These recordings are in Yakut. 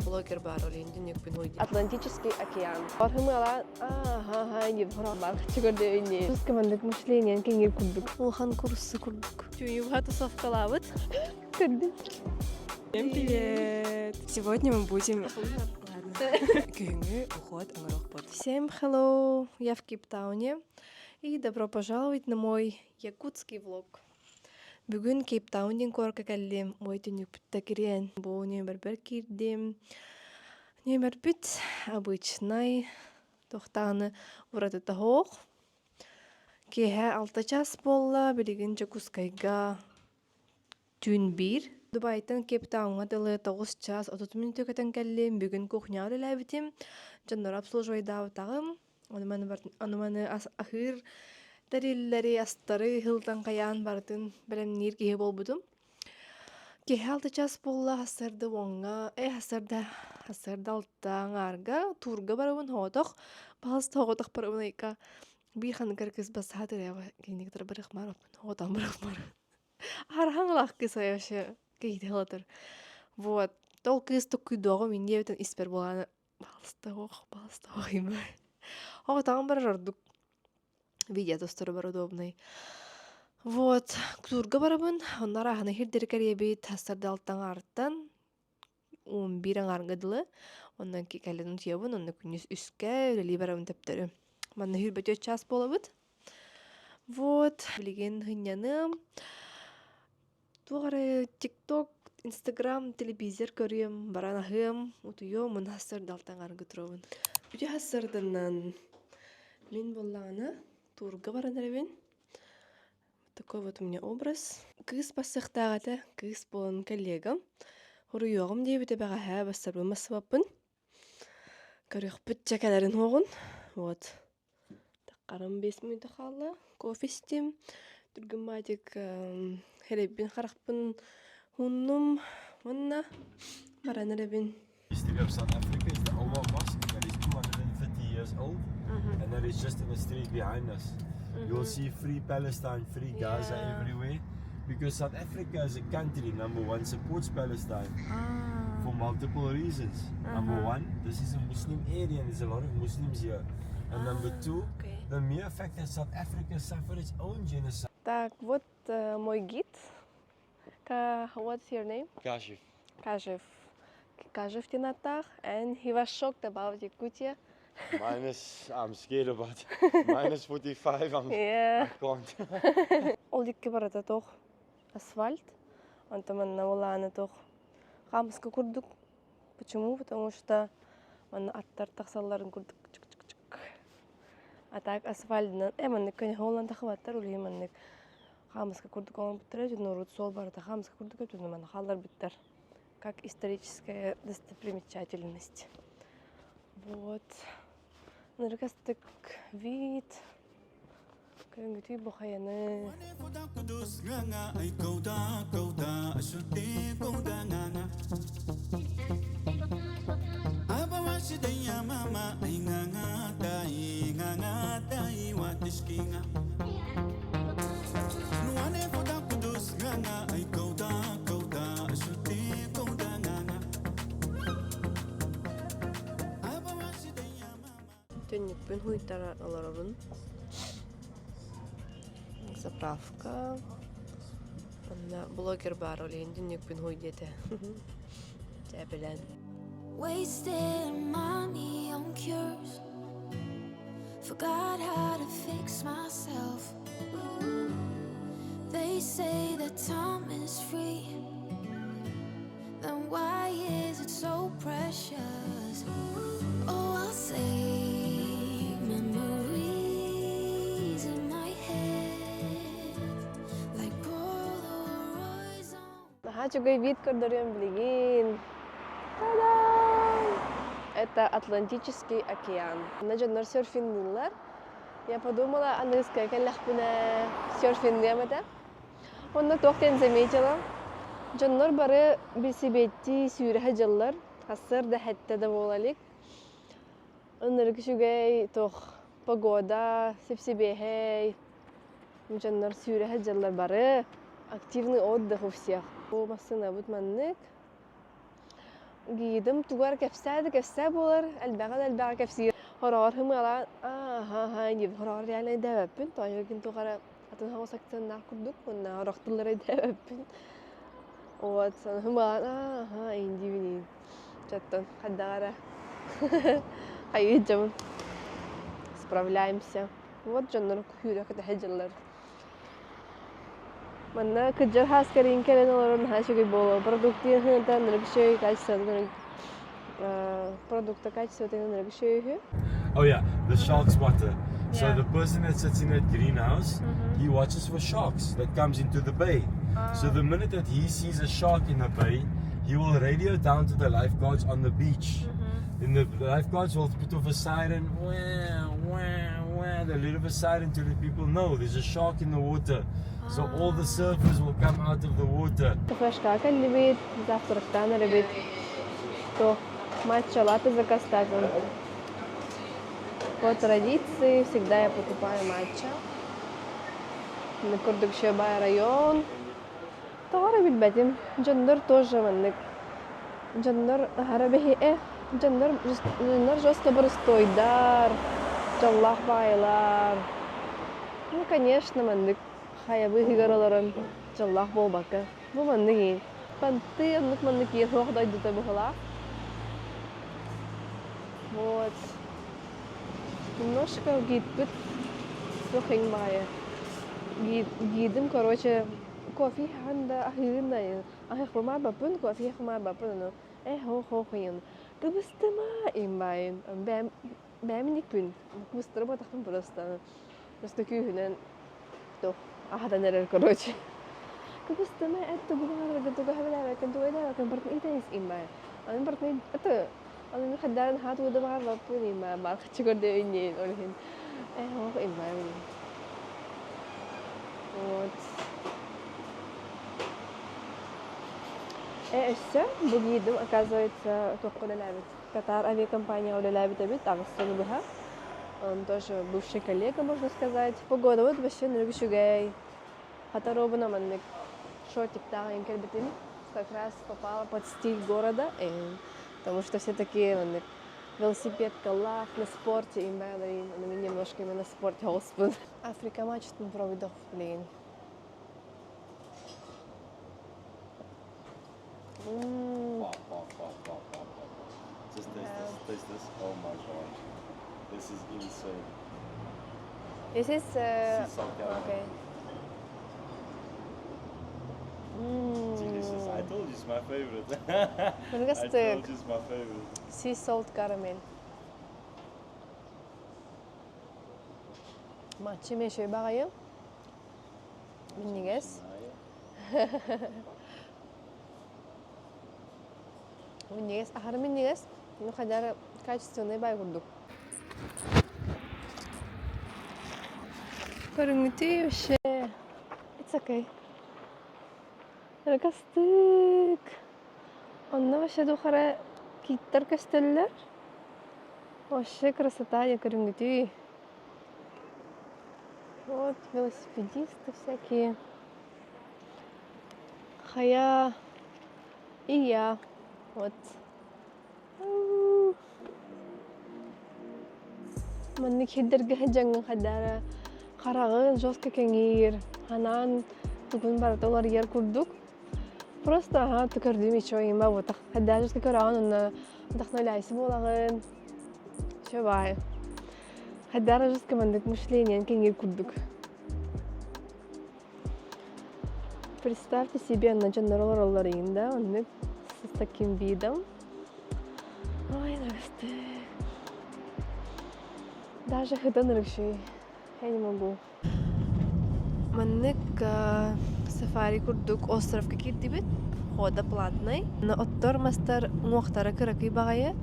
Блогер бар олин дүнүкпүн хуйди. Атлантический океан. Орхымала аха чүгөрдөйүнни. Командык мышлениен кеңир курдук. Улахан курсы курдук. Тююга тусовкалабыт. Көрдүм. Всем привет! Сегодня мы будем... Ладно. Күһүҥҥү уход оҥоруохпут. Всем hello! Я в Кейптауне. И добро пожаловать на мой якутский влог. Бүгүн Кейптаун диэн куоракка кэллим. Ой түннүкпүттэ кириэн. Бу нүөмэрбэр киирдим. Нүөмэрбит обычнай, туохтааны уратыта суох. Киэһэ 6 час буолла, билигин Дьокуускайга түүн 1. Дубайтан Кейптауҥҥа дылы 9 час 30 мүнүүтэ көтөн кэллим. Бүгүн кухняҕа үлэлээбитим. Дьоннору обслуживайдаабытаҕым. Ону-маны аһыыр тэриллэри, астары ыһылтан хайаан барытын бэлэмниир киһи буолбутум. Киэһэ 6 час буолла, сарсыарда уоҥҥа, сарсыарда 6 аҥаарга туурга барабын соҕотох, пожалуйста соҕотох барабын айка. Биир ханнык кыыс бассаһа тырыаба кинини кытары барыахмаараппын, соҕотоҕун барыахмаараппын. Архангелах кыыс вообще киһити ылатыр. Вот. Ол кыыс токкуйдуоҕум инниэбитин испэр буолааны Балыстаах, балыстаах имэ. Оҕотоҕун барар ордук видео тустарыбар удобный. Вот, кутуурга барабын, онно арааһына иһирдэри кэриэбит, сарда алтан аҥаарыттан 11 аҥаарга дылы, онон кэлэн утуйабын, онно күнүс үскэ үлэлии барабын төптөрү. Манна сүүрбэ час буолабыт. Вот, билигин сынньаныам. Туох эрэ ТикТок, Инстаграм, телевизор көрүөм, баран аһыам, утуйуом уонна сарсыарда алтан туруобун. Үтүө сарсыарданан мин буоллаҕына туурга баран эрэбин. Такой вот у меня образ. Кыыс бассыахтаах этэ, кыыс буолан коллегам. Хоруйуоҕум диэбитэ бэҕэһээ бассарбын бассыбаппын. Көрүөхпүт чэ кэлэрин уоҕун. Вот. Таххарым 5 мүнүүтэ хаалла. Кофе истим. Түргэн эрэйбин харахпын ууннум уонна баран эрэбин. History of South Africa is the Omar Mosque that is 230 years old and that is just in the street behind us. You'll see free Palestine, free Gaza everywhere because South Africa as a country, number one, supports Palestine for multiple reasons. Number one, this is a Muslim area and there's a lot of Muslims here. And number two, the mere fact that South Africa suffered its own genocide. Так, вот мой гид. What's your name? Kashif. Кажев. Кажев диэн ааттаах. And he was shocked about Yakutia. Minus, I'm scared about minus 45. I can't. Ол икки барыта туох асфальт. Онтон манна улаана туох хаамыска курдук. Почему? Потому что манна аттар тахсалларын курдук чык-чык-чык. А так асфальтынан маннык көнө тахыбаттар улуһу маннык хаамыска курдук оҥорбуттара дьоннорут суол барыта хаамыска курдук өтүнү манна хаалларбыттар. Как историческая достопримечательность. Вот. Нырыкастык вид. Көрүҥүтүй бу хайаны. Түннүкпүн хуйтара олоробун. Заправка. Онно блогер баар ол иһин түннүкпүн хуй диэтэ. Дьээбэлээн. Wasted money on cures. Forgot how to fix myself. They say that time is free. Then why is it so precious? Oh, I'll save memories in my head like Polaroids on. Наһаа үчүгэй вид көрдөрүөм билигин. Та-дам! Это Атлантический океан. Манна дьоннор серфингныыллар. Я подумала, аныгыскыга кэллэхпинэ серфингныам этэ. Онно туох диэн заметила. Дьоннор бары билсибэттии сүүрэһэ дьыллар. Сарсыарда сэттэ да буола илик. Ынырык үчүгэй туох погода, сип-сибиэһэй. Дьоннор сүүрэ сылдьаллар бары. Активный отдых у всех. Бу массыынабыт маннык. Гидым тугар кэпсээ да кэпсээ буолар, элбэҕи да элбэҕи кэпсиир. Хороҕор һымыалаан аа-ха-ха диэбит. Хороҕор реально өйдөөбөппүн. Тоойугун туох эрэ атын соҕус акценнаах курдук уонна орох тыллары өйдөөбөппүн. Вот, һымыалаан аа-ха индиибин Чаттан хайдах эрэ хайыы дьабын справляемся. Вот дьоннор күүрэ кэтэһэ дьыллар. Манна кыдьар хаас кэриҥ кэлэн олорон наһаа үчүгэй буолуо. Продукты ыһыытан үчүгэй качествотын продукта качествотын үчүгэй үһү. Oh yeah, the shark spotter. So the person that sits in that greenhouse, he watches for sharks that comes into the bay. So the minute that he sees a shark in the bay, he will radio down to the lifeguards on the beach. Then the lifeguards will put off a siren, wah, wah, wah. They'll let off a siren to let people know there's a shark in the water. So all the surfers will come out of the water. Кафешка кэллибит, завтрактаан эрэбит. То матча латте заказтаатым. По традиции всегда я покупаю матча. На курдук бай район. Тоҕо эрэ билбэтим. Дьоннор тоже маннык. Дьоннор аһара бэһиэ. Дьоннор, дьоннор жестко боростуойдар, дьоллоох баайылар. Ну, конечно, маннык хайа быыһыгар олорон дьоллоох буолбакка. Бу маннык иин. Понты оннук маннык иин суох дойдута быһыылаах. Вот. Немножко гидпит суох баайы. Гидим, короче, кофе хаһан да аһыырын да аһыахпымаабаппын, кофе иһиэхпимаабаппын ону э хо-хо-хойун кыбыстыма им баайын бэйэм бэйэм иникпин кыбыстырбатахпын просто просто күүһүнэн туох аһатан эрэр короче кыбыстыма эт тугу баҕараргын тугу сөбүлээбэккин тугу өйдөөбөккүн барытын ыйтан ис им баайын аны барытын это аны мин хайдарын хаат тугу да баҕарбаппын им баайын баархаччы көрдөйүн ол иһин э ох им баайын вот Э, өссө бу гидым, оказывается, туохха үлэлээбит. Катар авиакомпанияҕа үлэлээбит эбит, аҕыс сылы быһа. Он тоже бывший коллега, можно сказать. Погода вот вообще нөрүк үчүгэй. Хата робуна маннык шортиктаах айан кэлбитим. Как раз попала под стиль города, потому что все такие маннык велосипедкалаах, на спорте им бааларын, мин немножко именно на спорте оҕуспун. Африка мачтын пробуйдох, блин. Just taste this. Taste this. Oh my god. This is insane. This is Sea salt caramel. okay. Delicious. I told you it's my favorite. I Минньигэс told you it's my favorite. Sea salt caramel. Матча эмиэ үчүгэй баҕайы. Минньигэс. Минньигэс, аһары минньигэс. Ну, хайдары качественный бай курдук. Көрүҥҥүтүй вообще. It's okay. Ырыкастык. Онно вообще духара кииттэр көстөллөр. Вообще красота я көрүҥҥүтүй. Вот велосипедисты всякие. Хайа и я. Вот. Маннык сирдэргэ сылдьаҥҥын хайдара хараҕын жестко кэҥиир, ханаан тугун барыта уларыйар курдук. Просто аһаа көрдүм еще има буотах. Хайдаа жестко көрөҕүн онно вдохновляйся буолаҕын. Все баай. Хайдара жестко маннык мышлениен кэҥиир курдук. Представьте себе, онно дьоннор олороллор иҥин да, оннук с таким видом. Ой, нагасты. Даже хытан ырыкшый. Я не могу. Маннык сафари курдук островка киирдибит. Хода платный. Оттор мастар уҥуохтара кыракый баҕайы.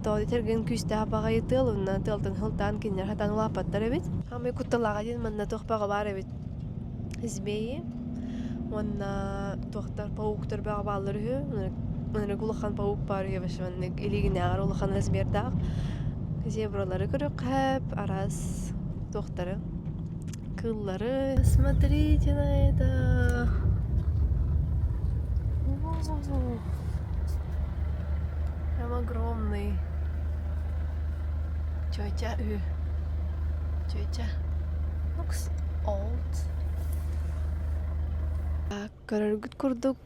Тоҕо диэтэргин күүстээх баҕайы тыал уонна тыалтан сылтаан кинилэр хатан улааппаттар эбит. Хаамай кутталааҕа диэн манна туох бөҕө баар эбит. Змеи уонна туохтар пауктар бөҕө бааллар үһү. Ынырык улахан паук баар үһү вообще маннык илиигинээҕэр улахан размердаах. Зебралары көрүөххэ сөп, араас туохтары. кыыллары. Смотрите на это! Прям огромный. Тетя үһү. Тетя. Looks old. Көрөргүт курдук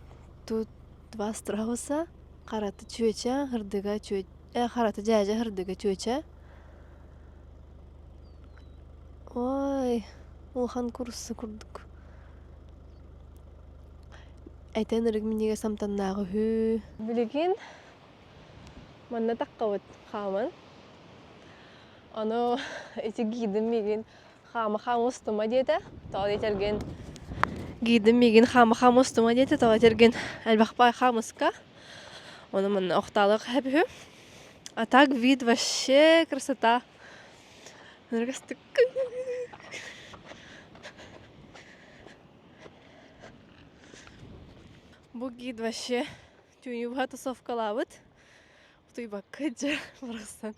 тут два страуса харата чүөчэ, һырдыга чүө харата дьээдьэ һырдыга чүөчэ. Ой, улахан курса курдук. Этэн ырык минньигэс амтаннаах үһү. Билигин манна таххабыт хааман. Ону ити гидым миигин хаама-хаама устума диэтэ. Тоҕо диэтэргин гидым миигин хаама-хаама устума диэтэ. Тоҕо диэтэргин элбэх баай хаамыска. Ону манна охтаалык хэбүһү. А так вид вообще красота. Бу гид вообще түүнү быһа тусовкалаабыт. Утуйбакка дьэ барахсан.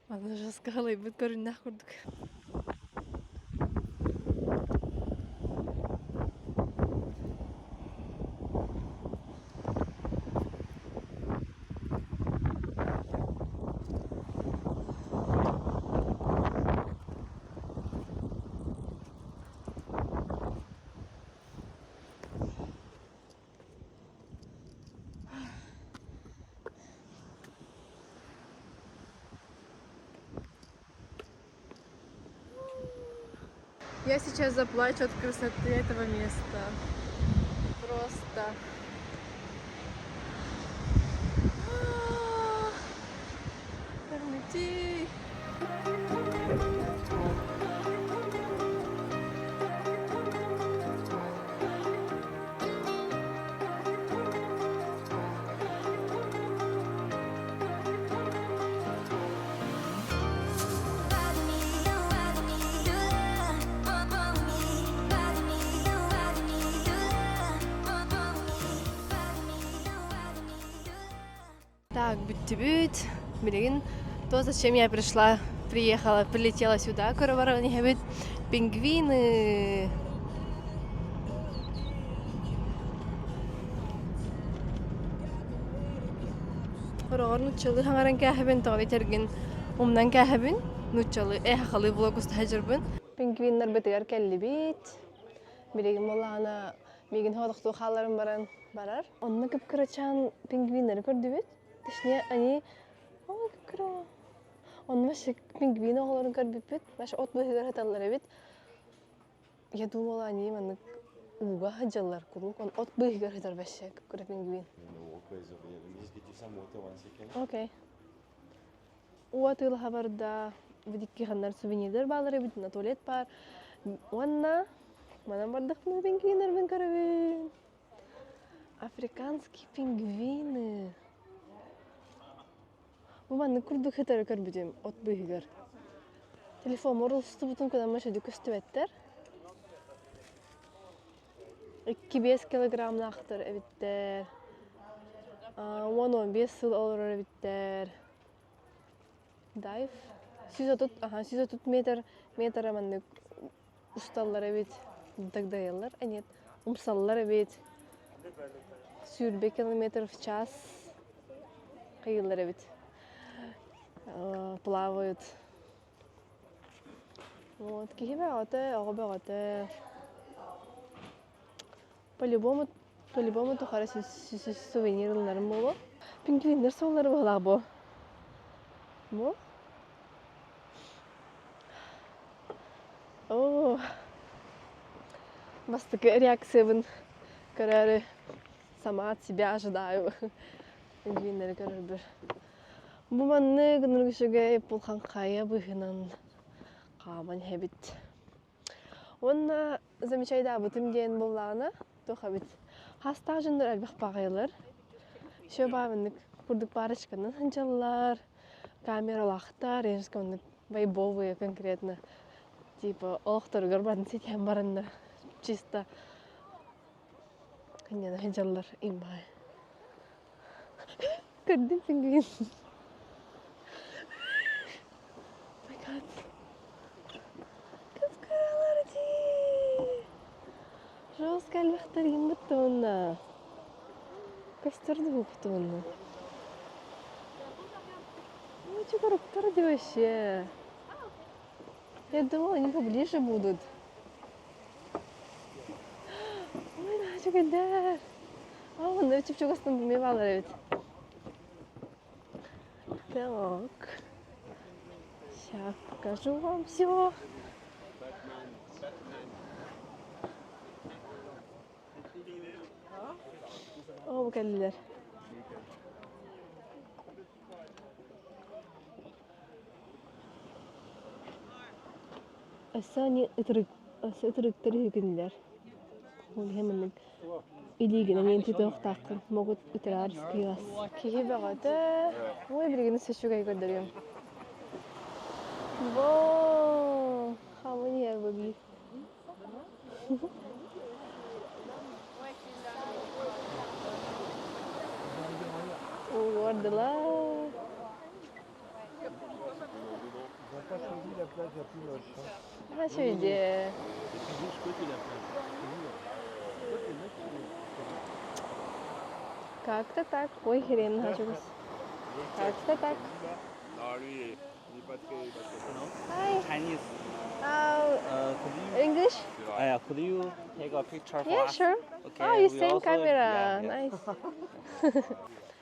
Манна жестко халайбыт көрүннэх курдук. Я сейчас заплачу от красоты этого места. Просто. Эрмитий. Так, бүттүбүт. Билигин то, зачем я пришла, приехала, прилетела сюда, көрө баран иһэбит. Пингвины! Хороҕор нууччалыы хаҥаран кээһэбин, тоҕо этэргин умнан кээһэбин. Нууччалыы, э, сахалыы блог уста сылдьарбын. Пингвиннарбытыгар кэллибит. Билигин буоллаҕына миигин соҕотохтуу хаалларан баран барар. Онно кып-кырачаан пингвиннэри көрдүбүт. Точнее, они ой, кып-кыра. Онно вообще пингвин оҕолорун көрбүппүт. Вообще от быыһыгар сыталлар эбит. Я думала, они маннык ууга сылдьаллар куруук. Он от быыһыгар сытар вообще кып-кыра пингвин. Окей. Уу атыылаһа барда. Бу ханнар сувенирдэр бааллар эбит, на туалет баар. Уонна манан бардахпына пингвиннэрбин көрөбүн. Африканские пингвины. Бу маннык курдук сытары көрбүтүм от быыһыгар. Телефоммор устубутум кынамма сүдү көстүбэттэр. 2-5 килограммнаахтар эбиттэр. 10-15 сыл олорор эбиттэр. Дайв. 130, аха, 130 метр, метр маннык усталлар эбит, дагдайаллар, а нет, умсаллар эбит. Сүүрбэ километр в час хайыыллар эбит. Плавают. Вот, киһи бөҕөтө, оҕо бөҕөтө. По-любому, по-любому тухары сувенир ылынарым буолуо. Пингвиннэр суоллара быһалаах буо. Бу? Оо, бастакы реакциябын көрөөрү сама от себя ожидаю. Пингвиннэри көрөрбөр. Бу маннык ынырык үчүгэй пулхан хайа быһыынан хааман иһэбит. Уонна замечайдаабытым диэн буоллаҕына, туох эбит, хастаах дьоннор элбэх баҕайылар. Еще баабыннык курдук парочканан сылдьаллар, камералаахтар, я оннук вайбовые конкретно. Типа олохторугар баран ситиһэн бараннар чисто кынньана сылдьаллар имбаай. Көрдүм пингвин. My God. Кып-кыралар дии. Наска элбэхтэр гиммит уонна көстөр да уонна. Ну, чугуруктар дии вообще. Я думала, они поближе будут. Ой, наһаа А, онно чуп-чугастан бумей баалар эбит. Так. Сейчас покажу вам все. Оо, бу кэллилэр. Өссө они ытырык, өссө ытырыктар үһүгүнүлэр. Ол иһин маннык илиигинэн иэн тутуохтааххын могут ытыраар скилас. Киһи бөҕөтө. Ой, билигин өссө үчүгэй көрдөрүөм. Во, how many have we? Уордылар. Үчүгэй. Как-то так. Ой, хрен наһаа Как-то так. Hi. Chinese. Could you? English? Yeah, could you take a picture for Yeah, us? sure. Okay. Oh, you we same also- camera. Yeah, yeah. Nice.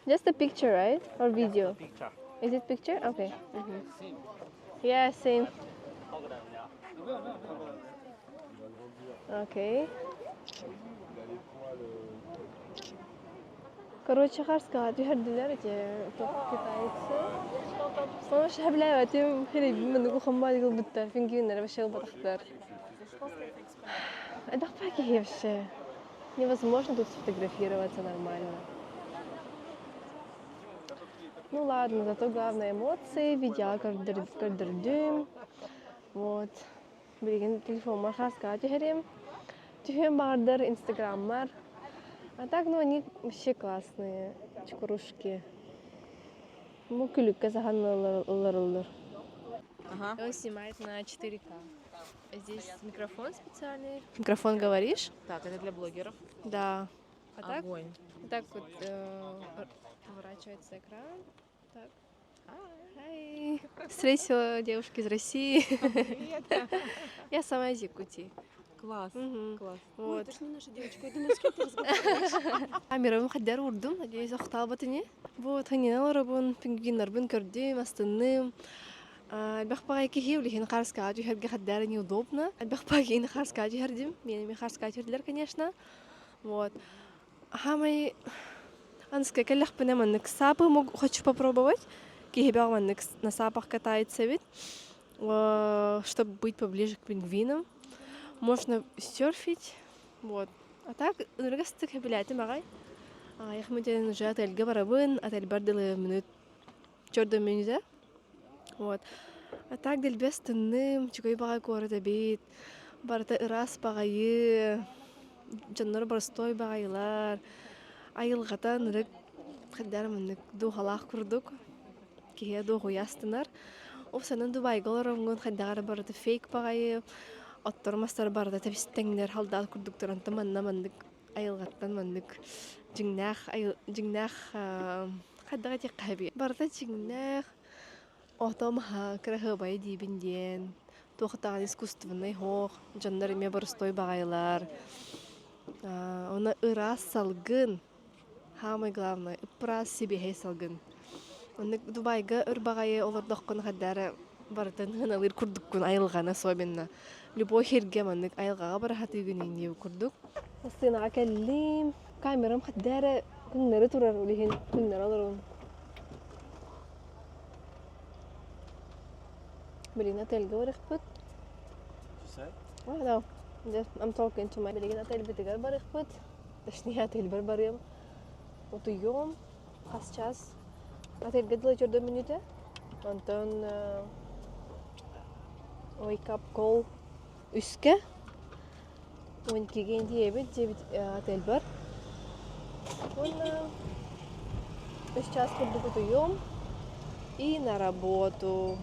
Just a picture, right? Or video? Picture. Is it picture? Okay. Yeah, same. Okay. Короче, хаартыскаҕа түһэрдилэр эти китайцы. Соны сөбүлээбэтим хирэйбин маннык ухаммаат ылбыттар, пингвиннэр вообще ылбатахтар. Это вообще. Невозможно тут сфотографироваться нормально. Ну ладно, зато главное эмоции, видео көрдөрдүм. Вот. Билигин телефоммар хаартыскаҕа түһэрим. Түһүөм баҕардар инстаграммар. А так, ну, они вообще классные, чукурушки. Ну, күлүккэ саһан ылларыллар. Он снимает на 4К. Здесь микрофон специальный. Микрофон говоришь? Так, это для блогеров. Да. А так, Огонь. так вот поворачивается экран. Так. Hi. Встретила девушку из России. Я сама из Якутии. Класс. Мгм. Класс. Вот. Ой, это ж не наша девочка, я думаю, с кем ты разговариваешь. Камерабын хайдах уурдум, надеюсь, охтаабат ини. Вот, ханина олоробун, пингвиннарбын көрдүм, астынным. Элбэх баҕайы киһи билигин хаартыскаҕа түһэргэ хайдах неудобно. Элбэх баҕайы хаартыскаҕа түһэрдим. Миэнэ эмиэ хаартыскаҕа түһэрдилэр, конечно. Вот. Саамай аныска кэллэхпинэ маннык сапы хочу попробовать. Киһи бөҕө маннык на сапах катается эбит. Чтобы быть поближе к пингвинам. Можно серфить. Вот. А так, ыныргастык сөбүлээтим аҕай. Аҕыйах мүнүүтэнэн уже отельга барабын, отельбар дылы мүнүүт чордо мүнүүтэ. Вот. А так дэлби астынным, үчүгэй баҕайы куорат эбит. Барыта ыраас баҕайы, дьонноро боростуой баҕайылар. Айылҕата ынырык хайдах эрэ маннык дууһалаах курдук. Киһи дуоһуйа астынар. Ол санан Дубайга олороҥҥун хайдах эрэ барыта фейк баҕайы, оттор мастар барыта тэбис-тэҥнэр халдаат курдуктар онтон манна маннык айылҕаттан маннык дьиҥнээх дьиҥнээх хайдах этиэххэ эбии барыта дьиҥнээх ото маһа кыраһыабайа диибин диэн туох даҕаны искусственнай суох дьоннор эмиэ боростуой баҕайылар уонна ыраас салгын Саамай главное, ыппыраас сибиэһэй салгын. Оннук Дубайга өр баҕайы олордоххуна хайдах эрэ барытын сыаналыыр курдуккун айылҕаны особенно. Любой сиргэ маннык айылҕаҕа бара сатыыгын иин курдук. Массыынаҕа кэллим. Камерам хайдах эрэ кыҥнары турар ол иһин кыҥнары олоробун. Билигин отельга барыахпыт. Oh, no. Just, I'm talking to my... Билигин отельбитигэр барыахпыт. Точнее, отельбар барыам. Утуйуом хас час. Отельга дылы чордо мүнүүтэ. Онтон wake up call үскэ. 12-ге тиийэбит диэбит отельбар. Уонна үс час курдук утуйуом. И на работу.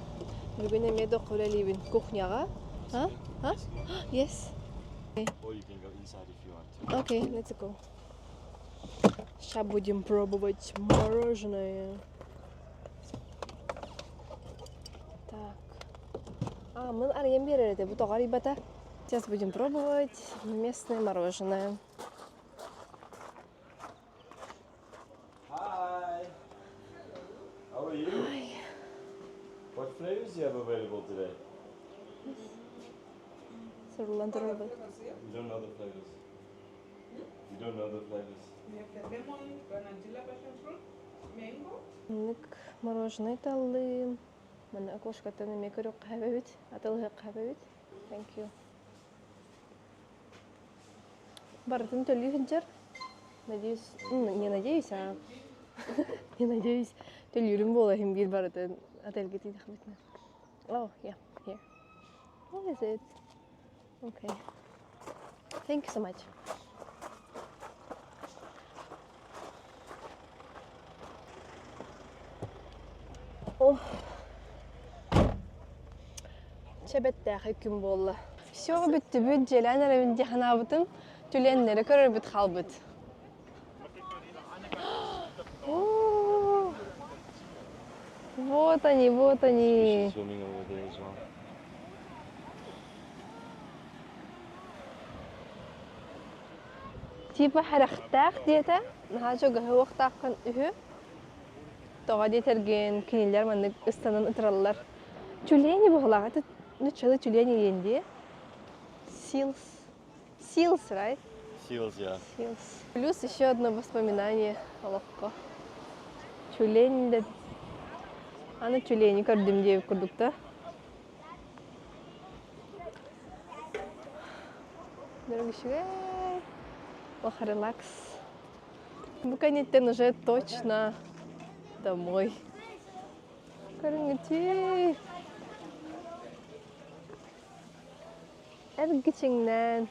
Бүгүн эмиэ да үлэлиибин кухняҕа. А? А? Yes. Or you can go inside if you want to. Okay, let's go. Сейчас будем пробовать мороженое. Так. А, мы арыйан биэрэр этэ, бу тоҕо арыйбата. Сейчас будем пробовать местное мороженое. Hi. How are you? Hi. What flavors do you have available today? Суруллан турар You don't know the flavors. You don't know the flavors. We have the lemon, vanilla passion fruit, mango. Маннык мороженое таллым. Манна окошкаттан эмиэ көрүөххэ эбит, атылыһыахха эбит. Thank you. Барытын төлүү сылдьар. Надеюсь, ну, не надеюсь, а не надеюсь, төлүүрүм буола иһин биир барытын отельга тиийдэхпитинэ. Oh, yeah, here. What is it? Okay. Thank you so much. О, чэбэттээхэй күн буолла. Все бүттүбүт, дьиэлээн эрэбин дии санаабытым, түлэннэри көрөрбүт хаалбыт. О, вот они, вот они. Swimming over there as well. Типа харахтаах диэтэ, наһаа чугаһы уохтааххын үһү. Тоҕо диэтэргин кинилэр маннык ыстанан ытыраллар. Тюлени быһылаах, это нуччалыы тюлени диэн дии. Seals. Seals, right? Seals, yeah. Seals. Плюс еще одно воспоминание олоххо. Тюлень да аны тюлени көрдүм диэбит курдук да. Дорогущегай. Ох, релакс. Бу кэнниттэн уже точно домой. Көрүҥүтүй. Эргичиҥнээн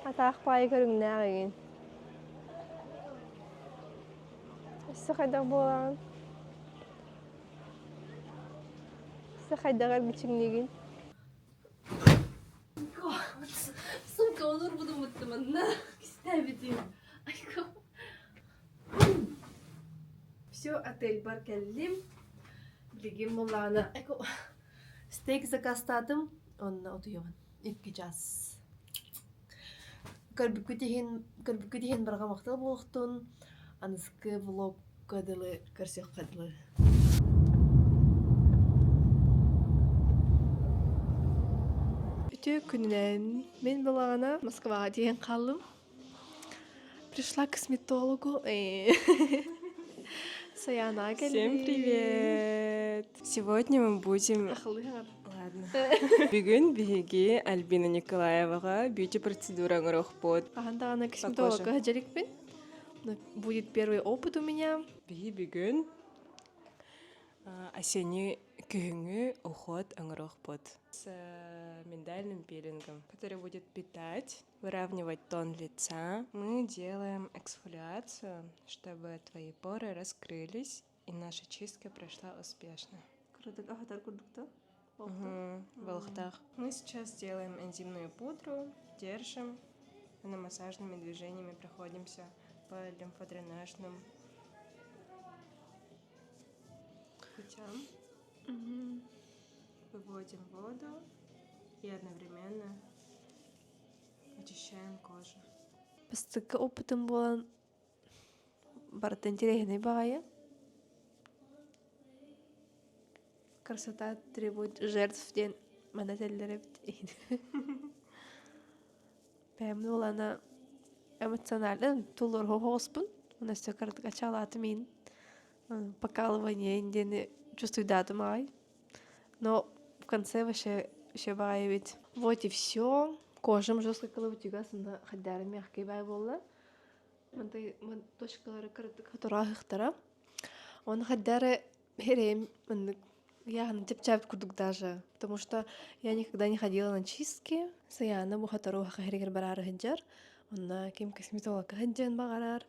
атаах баайы көрүҥнээх игин. Өссө хайдах буолаҕын? Өссө хайдах эргичиҥниигин? Сумка олорбутум манна кистээбитим. Все, отельбар кэллим. Билигин буоллаҕына стейк заказтаатым уонна утуйабын. Икки час. Көрбүккүт иһин, көрбүккүт иһин барҕа махтал буолуохтун. Аныскы влогка дылы көрсүөххэ дылы. Үтүө күнүнэн мин балаҕана Москваҕа тиийэн хааллым. Пришла к косметологу. Саяна Всем привет! Сегодня мы будем... Ладно. Бүгүн биһиги Альбина Николаеваҕа бьюти-процедура оҥоруохпут. Хаһан даҕаны косметологка сылдьа Будет первый опыт у меня. Биһи бүгүн осенний күһүҥҥү уход оҥоруохпут. С миндальным пилингом, который будет питать, выравнивать тон лица. Мы делаем эксфолиацию, чтобы твои поры раскрылись и наша чистка прошла успешно. Угу, Мы сейчас делаем энзимную пудру, держим, на массажными движениями проходимся по лимфодренажным путям. Угу. Выводим воду и одновременно очищаем кожу. Бастакы опытым буолан барыта интэриэһинэй баҕайы. Красота требует жертв диэн манна этэллэр эбит. Бэйэм уолана эмоционально тулууру оҕуспун. Уонна өссө кыратык ачаалаатым иин покалывание диэни чувствуйдаатым аҕай. Но в конце вообще еще баҕайы эбит. Вот и все. Кожам жестко кылыбытыга сында хайдары мягкий бай буолла. Мантай точкалары кыратык тураахыхтара. Он хайдары эрэйим маннык яғны чэпчээбит курдук даже. Потому что я никогда не ходила на чистки. Саяна бу хатору хахэригэр бараары сылдьар. Онно ким косметологка сылдьыан баҕарар.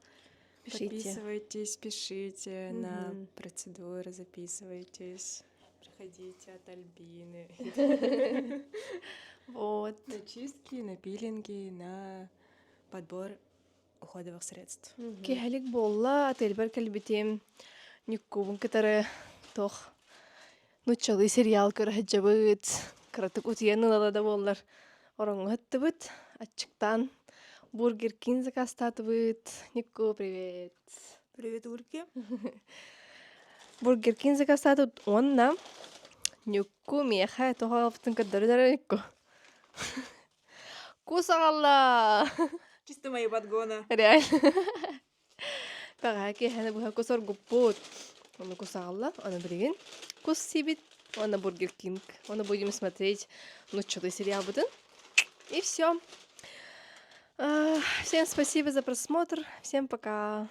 Пишите. Подписывайтесь, пишите на процедуры, записывайтесь. Приходите от Альбины. Вот. На чистки, на пилинги, на подбор уходовых средств. Киэһэлик буолла, отельбар кэлбитим. Ньуккубун кытары туох нууччалыы сериал көрө сылдьабыт. Кыратык утуйан ылала да буоллар ороҥҥо сыттыбыт. Аччыктаан Бургер Кинг заказтаатыбыт. Ньукку, привет. Привет, Ульки. Бургер Кинг заказтаатыбыт уонна Ньукку миэхэ тоҕо аҕалбытын көрдөрө Ньукку. Кус аҕалла! Чисто мои подгоны. Реально. Бэҕэһээ киэһэни быһа кус оргуппут. Ону кус аҕалла. Ону билигин кус сиибит. Уонна Бургер Кинг. Ону будем смотреть нууччалыы сериалбытын. И все. Всем спасибо за просмотр. Всем пока.